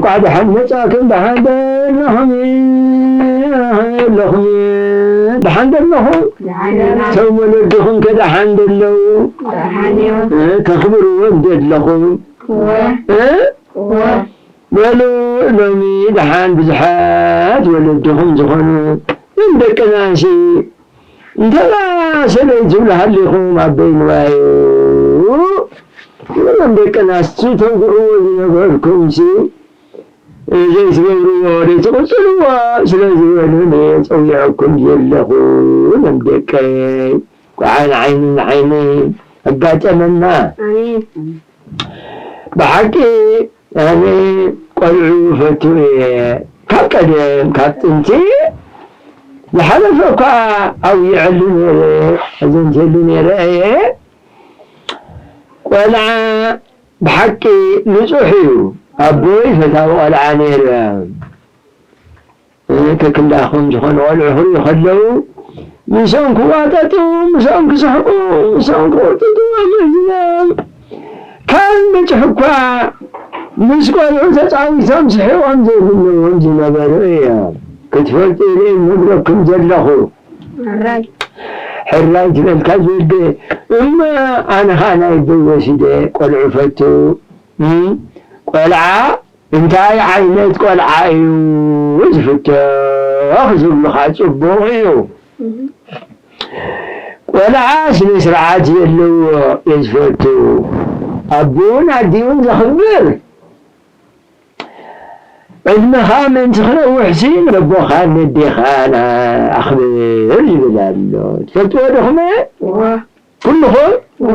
እንኳዕ ደሓን መጻእኩም፣ ደሓን ደለኹም፣ ደሓን ደለኹም፣ ደሓን ደለኹም። ደሓን ደለና። እቶም ወለድኹም ከ ደሓን ደለዉ? ደሓን እዮም። እ፣ ተኽብርዎም ደለኹም? እወ። እ? እወ። በሉ፣ ሎሚ ደሓን ብዙሓት ወለድኹም ዝኾኑ ደቅናሲ እንተላ ሰበይ ትብሉ ሃሊኹም ኣበይ ንዋዩ? እዞም ደቅናስ ተውግዕዎ ዝነበርኩምሲ፣ ዘይትገብርዎ፣ ዘይትቕጽልዎ ስለ ዝበሉኒ ጸዊዐኩም ዘለኹ። እዞም ደቀይ፣ ኳዓ ንዓይኒ ንዓይኒ ኣጋጠመና። ኣሜን። ብሓቂ ኣነ ቆልዑ ፈቱ እየ። ካብ ቀደም፣ ካብ ጥንቲ ዝሓለፈ እኳ ኣውይዐሉ ነይረ፣ ኣዘንትየሉ ነይረ እየ። ቆልዓ ብሓቂ ንጹሕ እዩ። ኣቦይ ፈታዊ ቆልዓ ነይረ። እ፣ ከክንዳኹም ዝኾኑ ቆልዑ ክርእዩ ከለዉ፣ ምስኦም ክዋጠጡ፣ ምስኦም ክስሕቁ፣ ምስኦም ክቕርጥጡ ኣመልኪሎም፣ ካብ መጭሕ እኳ ምስ ቆልዑ ተጻዊቶም ስሒቖም ዘይብልዎም ዝነበሩ እዮም። ክትፈልጡ ኢለ እነግረኩም ዘለኹ። ሕራይ። ሕራይ ትበልካ ዝወደ። እሞ ኣነ ኸኣ ናይ ኣቦይ ወሲደ ቆልዑ ፈቱ። እም፣ ቆልዓ እንታይ ዓይነት ቆልዓ እዩ ዝፍተኽ ዝብሉኻ ጽቡቕ እዩ። ቆልዓ ስነ ስርዓት ዘለዎ እዩ ዝፈቱ። ኣቦን ኣዲኡን ዘኽብር። ዕድመኻ ምእንቲ ክነውሕሲ ነቦኻን ነዴኻን ኣኽብር ዝብል ኣሎ። ትፈልጥዎ ዲኹም? እወ። ኩልኹም? እወ።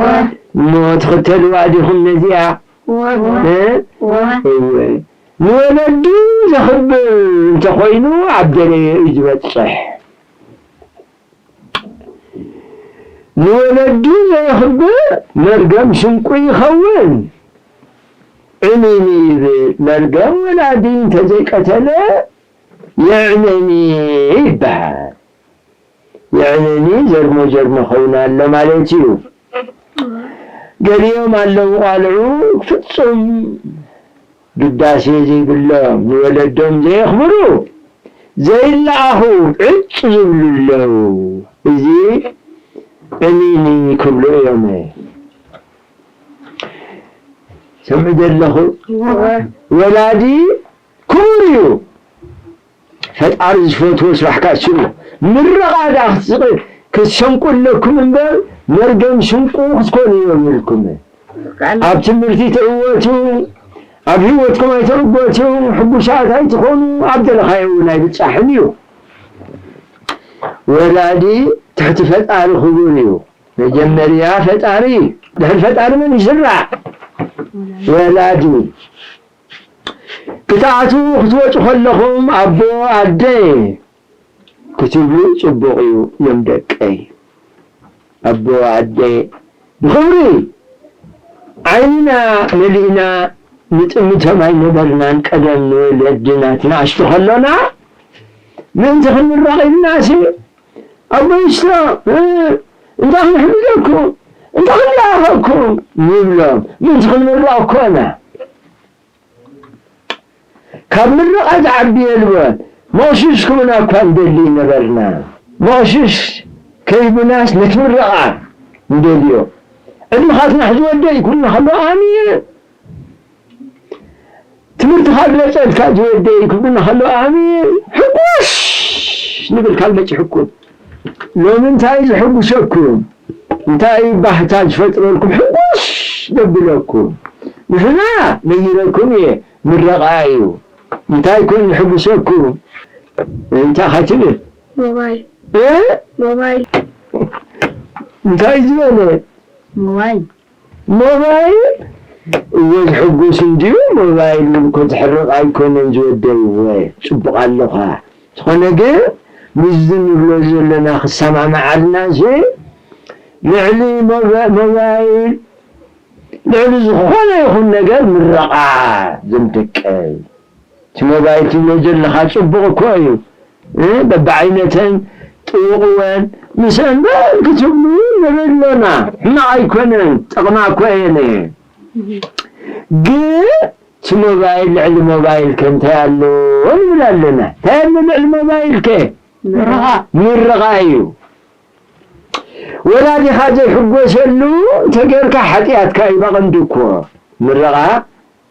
እሞ ትኽተልዋ ዲኹም ነዚኣ? እወ። እ? እወ። እወ። ንወለዱ ዘኽብር እንተኾይኑ ኣብ ደለዮ እዩ ዝበጽሕ። ንወለዱ ዘየኽብር መርገም ስንቁ ይኸውን። ዕሚኒ ይብል። መርገም ወላዲ እንተዘይቀተለ የዕመኒ ይበሃል። የዕመኒ ጀርሞ ጀርሞ ኸውን ኣሎ ማለት እዩ። ገሊኦም ኣለዉ ቋልዑ ፍጹም ግዳሴ ዘይብሎም፣ ንወለዶም ዘየኽብሩ፣ ዘይለኣኹ ዕጭ ዝብሉ ኣለዉ። እዚ ዕሚኒ ክብሉ እዮም። ሰምዑ ዘለኹ? እወ። ወላዲ ክቡር እዩ። ፈጣሪ ዝፈትዎ ስራሕ ከኣ እሱ እዩ። ምርቓ ደኣ ክትስቕ-፣ ክትሰንቁ ኣለኩም እምበር፣ መርገም ስንቁ ክትኮኑ እዮም ኢልኩም። ኣብ ትምህርቲ ትዕወቱ፣ ኣብ ህይወትኩም ኣይትዕወቱ፣ ሕጉሳት ኣይትኾኑ፣ ኣብ ደለኻዮ እውን ኣይብጻሕን እዩ። ወላዲ ትሕቲ ፈጣሪ ክቡር እዩ። መጀመርያ ፈጣሪ፣ ድሕሪ ፈጣሪ መን ይስራዕ? ወላዲ። ክትኣትዉ ክትወጹ ከለኹም ኣቦ ኣደ ክትብሉ ጽቡቕ እዩ። እዮም ደቀይ። ኣቦ ኣደ ብኽብሪ ዓይንና መሊእና ንጥምቶም ኣይነበርናን። ቀደም ንወለድና ትንኣሽቱ ከሎና ምእንቲ ክንምረቕ ኢልናሲ ኣቦ ይስቶ፣ እ፣ እንታይ ክንሕግዘኩም፣ እንታይ ክንለኣኸኩም ንብሎም። ምእንቲ ክንምረቕ እኮ ኢና። ካብ ምርቓ ዝዓቢ የልቦን። መቕሽሽ ክብና እኳ ንደሊ ነበርና። መቕሽሽ ከይብናስ ነቲ ምርቓ ንደልዮ። ዕድመኻ ትናሕ ዝወደ ይኩን ከሎ ኣሚር ትምህርትኻ ብለጸልካ ዝወደይ ክብልና ከሎ ኣሚን ሕጉስ ንብል ካብ መጺሑኩም። ሎሚ እንታይ ዝሕጉሰኩም? እንታይ ባህታ ዝፈጥረልኩም? ሕጉስ ዘብለኩም? ንሕና ነይረኩም እየ፣ ምረቓ እዩ። እንታይ ኮን ዝሕጉሰኩም? እንታይ ኸ ትብል? ሞባይል። እ? ሞባይል። እንታይ ዝበለ? ሞባይል። ሞባይል እወ፣ ዝሕጉስ እንድዩ። ሞባይል እውን እኮ ዝሕርቕ ኣይኮነን ዝወደይ፣ እወ፣ ጽቡቕ ኣለኻ። ዝኾነ ግን ምስዚ ንብሎ ዘለና ክሰማምዓልና ሲ፣ ልዕሊ ሞባ-፣ ሞባይል፣ ልዕሊ ዝኾነ ይኹን ነገር ምረቓ ዘምደቀይ። እቲ ሞባይል ትብሎ ዘለኻ ጽቡቕ እኮ እዩ። እ፣ በብዓይነተን ጥውቕወን ምስአን በል ክትብሉ ንርኢ ኣሎና። ሕማቕ ኣይኮነን፣ ጥቕማ እኮ እየን። ግን እቲ ሞባይል ልዕሊ ሞባይል ከ እንታይ ኣሎ ንብል ኣለና። እንታይ ኣሎ ልዕሊ ሞባይል ከ? ምርቓ። ምርቓ እዩ። ወላዲኻ ዘይሕጎሰሉ እንተጌርካ ሓጢኣትካ እዩ በቐንዱ እኮ። ምርቓ፣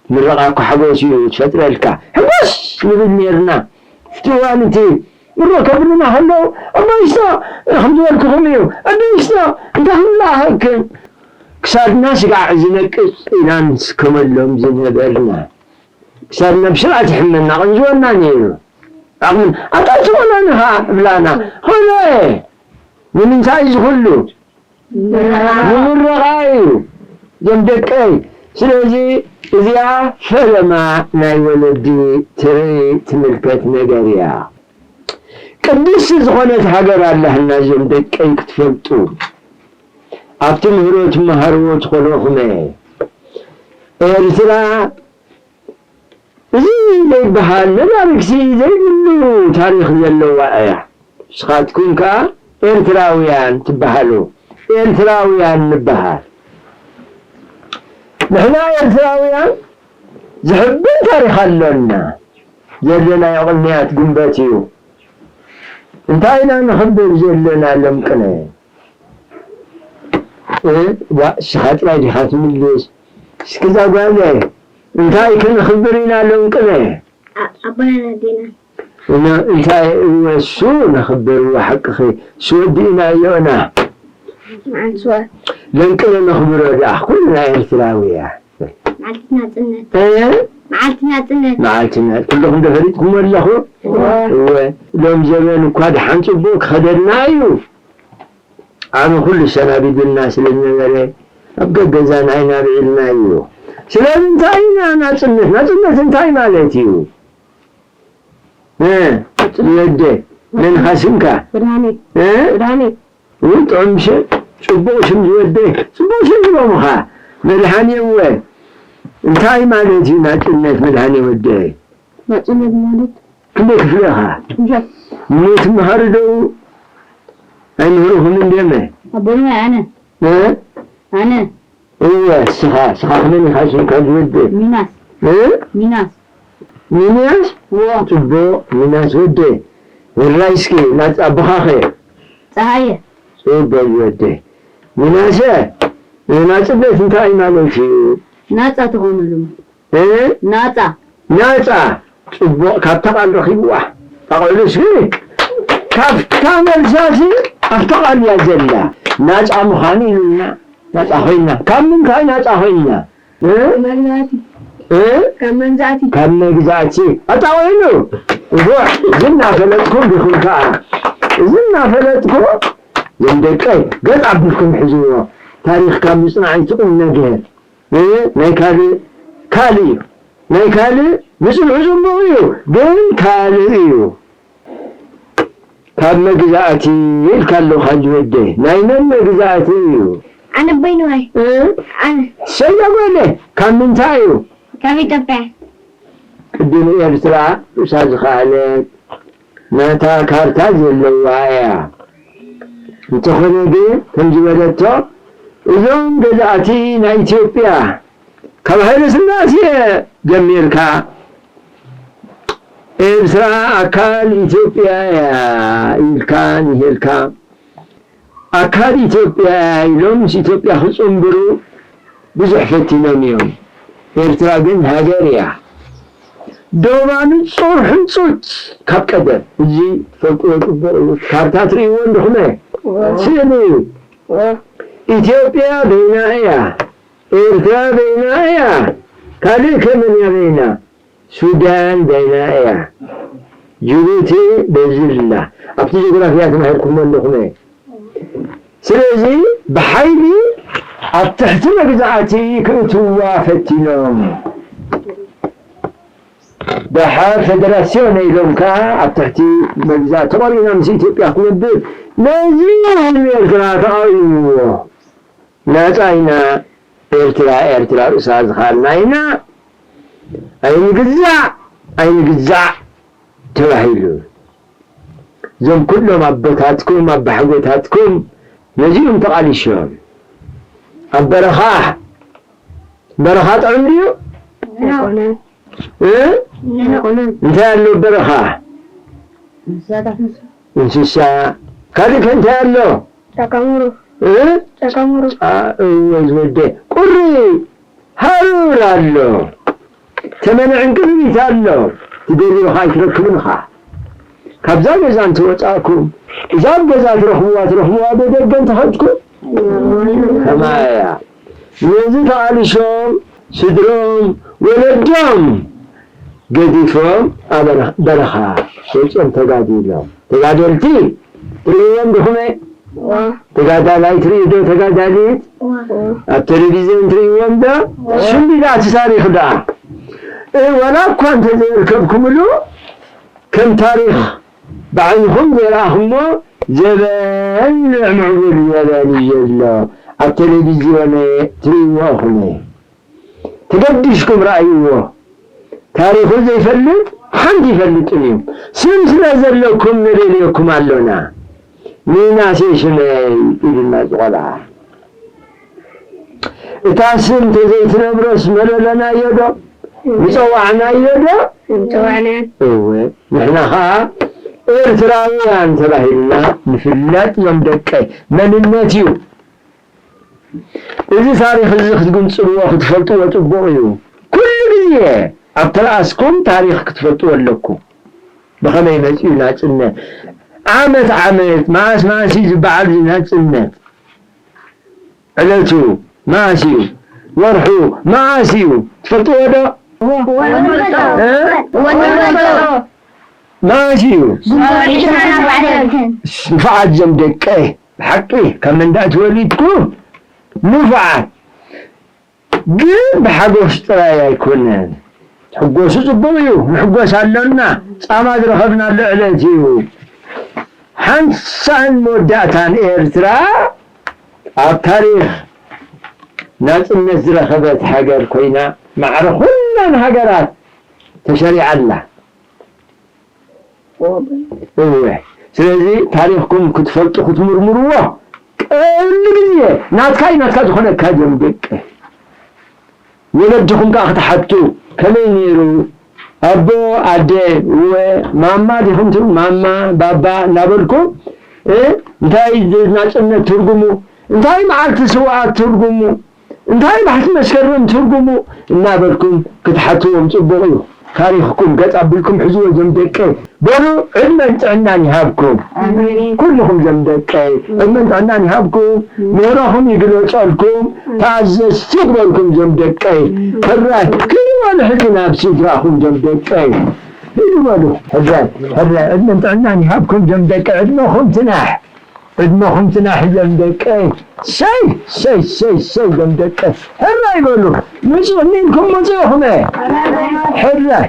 ምርቓ እኮ ሓጎስ እዩ ዝፈጥረልካ። ሕጎስ ንብል ኔርና። እቲ እዋን እቲ ምርቕ ከብሉና ከለዉ፣ "ኣቦይ ስቶ፣ ከም ዝበልኩኹም እዩ። ኣደይ ስቶ፣ እንታይ ክንብልኣኸክን?" ክሳድና ስጋዕ ዝነቅጽ ኢና ንስከመሎም ዝነበርና። ክሳድና ብስርዓት ይሕመና፣ ቅንዝወና ነይሩ። ዓቕምን፣ "ኣታ ትኾና ንኻ" እብላና። ኾነ። ንምንታይ እዚ ኹሉ? ንምርቓ። ንምርቓ እዩ። እዞም ደቀይ። ስለዚ እዚኣ ፈለማ ናይ ወለዲ ትርኢ ትምልከት ነገር እያ። ቅድስቲ ዝኾነት ሃገር ኣላህና እዞም ደቀይ ክትፈልጡ። ኣብ ትምህሮ ትመሃርዎ ትኾነኹመ። ኤርትራ እዚ ዘይበሃል ነዳርግሲ ዘይብሉ ታሪኽ ዘለዋ እያ። ንስኻትኩም ከኣ ኤርትራውያን ትበሃሉ። ኤርትራውያን ንበሃል። ንሕና ኤርትራውያን ዝሕብን ታሪኽ ኣሎና። ዘለናዮ ቅንያት ጉንበት እዩ። እንታይ ኢና ንኽብር ዘለና ሎም ቅነ? እ፣ ዋ፣ እስኻ ጥራይ ዲኻ ትምልስ? እስኪ እዛ ጓለይ፣ እንታይ ክንኽብር ኢና ሎም ቅነ? ኣ-፣ ኣቦናን ኣዴናን። እና እንታይ እወ እሱ ነኽብር፣ እወ ሓቅኺ፣ እሱ ወዲእናዮ ኢና። መዓልቲ ወ- ሎም ቅነ ነኽብሮ ደኣ፣ ኩልና ኤርትራውያን። መዓልቲ ናጽነት። እ? መዓልቲ ናጽነት። መዓልቲ ና-፣ ኩልኹም ዶ ፈሊጥኩሞ ኣለኹ? እወ። እወ። ሎም ዘበን እኳ ደሓን ጽቡቕ ክኸደልና እዩ። ዓሚ ኩሉ ሰናቢዱልና ስለ ዝነበረ፣ ኣብ ገገዛና ኢና ብዒልና እዩ። ስለዚ እንታይ ኢና ናጽነት? ናጽነት እንታይ ማለት እዩ? እ፣ ወደ፣ መንኻ ስምካ? ብርሃኔ። እ? ብርሃኔ። እውን ጥዑም ሽም፣ ጽቡቕ ሽም ዝወደ፣ ጽቡቕ ሽም ዝቦምኻ። መድሃኔ እወ። እንታይ ማለት እዩ ናጽነት መድሃኔ ወደ? ናጽነት ማለት ክንደይ ክፍለ ኢኻ? ሸውዓተ። ንትምሃሩ ዶ ኣይምህሩኹምን ድዮም? ኣቦና ኣነ። እ? ኣነ። እወ፣ እስኻ፣ እስኻ ከመን ኢኻ ሽምካ ዝወደ? ሚናስ። እ? ሚናስ። ሚንያስ? እወ። ጽቡቕ፣ ሚናስ ወደ። ወራይ እስኪ፣ ናጽ-፣ ኣቦኻኸ? ጸሃየ። ጽቡቕ ዝወደ። ሚናሰ፣ ናጽነት እንታይ ማለት እዩ? ናጻ ትኾነሉ። እ? ናጻ። ናጻ። ጽቡቕ፣ ካብታ ቃል ረኺብዋ። ኣቕዕሉ እስኪ። ካብታ መልሳሲ ኣብታ ቃል እያ ዘላ። ናጻ ምዃኑ ኢሉና። ናጻ ኮይና። ካብ ምንታይ ናጻ ኮይና? እ? ካብ መግዛእቲ። እ? ካብ መግዛእቲ። ካብ መግዛእቲ። ኣጣቒዕሉ። እወ፣ እዚ እናፈለጥኩም ዲኹም ከኣ። እዚ እናፈለጥኩ፣ ዞም ደቀይ፣ ገጽ ኣቢልኩም ሕዝዎ። ታሪኽ ካብ ምጽናዕ ኣይትቑም ነገር። እ፣ ናይ ካልእ ካልእ እዩ። ናይ ካልእ ምጽንሑ ጽቡቕ እዩ፣ ግን ካልእ እዩ። ካብ መግዛእቲ ኢልካ ኣለኻ ዝወደይ። ናይ መን መግዛእቲ እዩ? ኣነ በይነዋይ። እ? ኣነ። ሰይ ጓለ፣ ካብ ምንታይ እዩ? ካብ ኢትዮጵያ። ቅድም ኤርትራ ርእሳ ዝኸኣለት ናታ ካርታ ዘለዋ እያ። እንተኾነ ግን፣ ከም ዝበለቶ፣ እዞም ገዛእቲ ናይ ኢትዮጵያ፣ ካብ ሃይለ ስላሴ ጀሚርካ፣ ኤርትራ ኣካል ኢትዮጵያ እያ ኢልካ፣ ንሄልካ፣ ኣካል ኢትዮጵያ ኢሎም ምስ ኢትዮጵያ ክጽንብሩ ብዙሕ ፈቲኖም እዮም። ኤርትራ ግን ሃገር እያ። ዶባ ንጹር ሕንጹጽ ካብ ቀደም። እዚ ትፈልጥዎ ጽቡቕ እዩ። ካርታ ትርእይዎ እንዲኹም እየ። እወ። ስእሊ እዩ። እወ። ኢትዮጵያ በይና እያ። ኤርትራ በይና እያ። ካልእ ከመን እያ በይና? ሱዳን በይና እያ። ጅቡቲ በዚ ኣላ። ኣብቲ ጂኦግራፍያ ተማሂርኩሞ ኣለኹም። ስለዚ ብሓይሊ ኣብ ትሕቲ መግዛእቲ ክእትውዋ ፈቲኖም። ደሓር ፌደራሲዮን ኢሎም ከኣ ኣብ ትሕቲ መግዛእቲ ተቖሪና ምስ ኢትዮጵያ ክነብር ነዚ ህዝቢ ኤርትራ ተቓዊምዎ። ናጻ ኢና፣ ኤርትራ፣ ኤርትራ ርእሳ ዝኸኣልና ኢና፣ ኣይንግዛእ፣ ኣይንግዛእ ተባሂሉ። እዞም ኩሎም ኣቦታትኩም፣ ኣባሓጎታትኩም ነዚኦም ተቓሊሾም። ኣብ በረኻ፣ በረኻ ጥዑም ድዩ? ኣይኮነን። እ? ኣይኮነን። እንታይ ኣሎ በረኻ? እንስሳ። ካልእ ከ እንታይ ኣሎ? ጫካ ሙሩር። እ? ጫካ ሙሩር። አ፣ እወ ዝወደ። ቁሪ ሃሩር ኣሎ። ተመነ ዕንቅርቢት ኣሎ። ትደልዮ ኸዓ ኣይትረክብን ኢኻ። ካብዛ ገዛ እንተወጻእኩም፣ እዛ ኣብ ገዛ ትረኽብዋ፣ ትረኽብዋ ዶ ደገ እንተኸድኩም? ከማያ። ነዚ ተቓልሾም፣ ስድሮም፣ ወለዶም ገዲፎም ኣብ በረኻ ወጺኦም ተጋዲሎም። ተጋደልቲ ትርእይዎም ዲኹም? ተጋዳላይ ትርእዩ ዶ? ተጋዳሊት ኣብ ቴሌቪዝዮን ትርእይዎም ዶ? ሽም ቢላ እቲ ታሪኽ ደኣ። እ፣ ዋላ እኳ እንተዘየርከብኩምሉ ከም ታሪኽ ብዓይንኹም ዘይረኣኹሞ ዘበን ምዕቡል ዘበን እዩ ዘሎ። ኣብ ቴሌቪዝዮን ትርእይዎ ኢኹም። ተገዲስኩም ረኣይዎ። ታሪኹ ዘይፈልጥ ሓንቲ ይፈልጥን እዩ። ስም ስለ ዘለኩም ነደልየኩም ኣሎና። ምናሴ ሽመይ ኢሉና እዚ ቆልዓ። እታ ስም ተዘይትነብሮስ መለለናዮ ዶ? ምጸዋዕናዮ ዶ? ምጸዋዕናዮ። እወ፣ ንሕና ኸኣ ኤርትራውያን ተባሂልና ንፍለጥ። ዞም ደቀይ መንነት እዩ። እዚ ታሪኽ እዚ ክትግንጽልዎ ክትፈልጥዎ ጽቡቕ እዩ። ኩሉ ግዜ ኣብ ተለኣስኩም ታሪኽ ክትፈልጥዎ ኣለኩም። ብኸመይ መጺኡ ናጽነት? ዓመት ዓመት፣ መኣስ መኣስ እዩ ዝበዓል እዚ ናጽነት? ዕለቱ መኣስ እዩ? ወርሑ መኣስ እዩ? ትፈልጥዎ ዶ? እ? መኣስ እዩ? ንፉዓት ዞም ደቀይ፣ ብሓቂ ካብ መንዳእ ተወሊድኩ ንፉዓት። ግን ብሓጎስ ጥራይ ኣይኮነን። ትሕጎሱ ጽቡቕ እዩ፣ ንሕጎስ ኣሎና። ጻማ ዝረኸብናሉ ዕለት እዩ። ሓንሳእን መወዳእታን ኤርትራ ኣብ ታሪኽ ናጽነት ዝረኸበት ሃገር ኮይና፣ ማዕረ ኩለን ሃገራት ተሰሪዓ ኣላ። እወ፣ ስለዚ ታሪኽኩም ክትፈልጡ ክትምርምርዎ ቀሉ ግዜ ናትካ እዩ፣ ናትካ ዝኾነካ ዞም ደቂ ወለድኹም ከኣ ክትሓቱ፣ ከመይ ነይሩ ኣቦ ኣደ፣ እወ፣ ማማ ዲኹም ትብሉ፣ ማማ፣ ባባ እናበልኩም፣ እ፣ እንታይ ናጽነት ትርጉሙ፣ እንታይ መዓልቲ ስውኣት ትርጉሙ፣ እንታይ ባሕቲ መስከረም ትርጉሙ እናበልኩም ክትሓትዎም ጽቡቕ እዩ። ታሪኽኩም ገጽ ኣቢልኩም ሕዝዎ ዞም ደቀይ። በሉ ዕድመን ጥዕናን ይሃብኩም። ኣሜን። ኩልኹም ዞም ደቀይ ዕድመን ጥዕናን ይሃብኩም። ምህሮኹም ይግለጸልኩም። ተኣዘዝቲ ይግበርኩም ዞም ደቀይ። ሕራይ ኪዱ በሉ ሕጂ ናብ ስድራኹም ዞም ደቀይ። ኪዱ በሉ። ሕራይ፣ ሕራይ ዕድመን ጥዕናን ይሃብኩም ዞም ደቀይ። ዕድመኹም ትናሕ። ዕድመኹም ትናሕ ዞም ደቀይ። ሰይ፣ ሰይ፣ ሰይ፣ ሰይ ዞም ደቀይ። ሕራይ በሉ። ምጹ፣ እኒ ኢልኩም ምጹ ኢኹም። ሕራይ።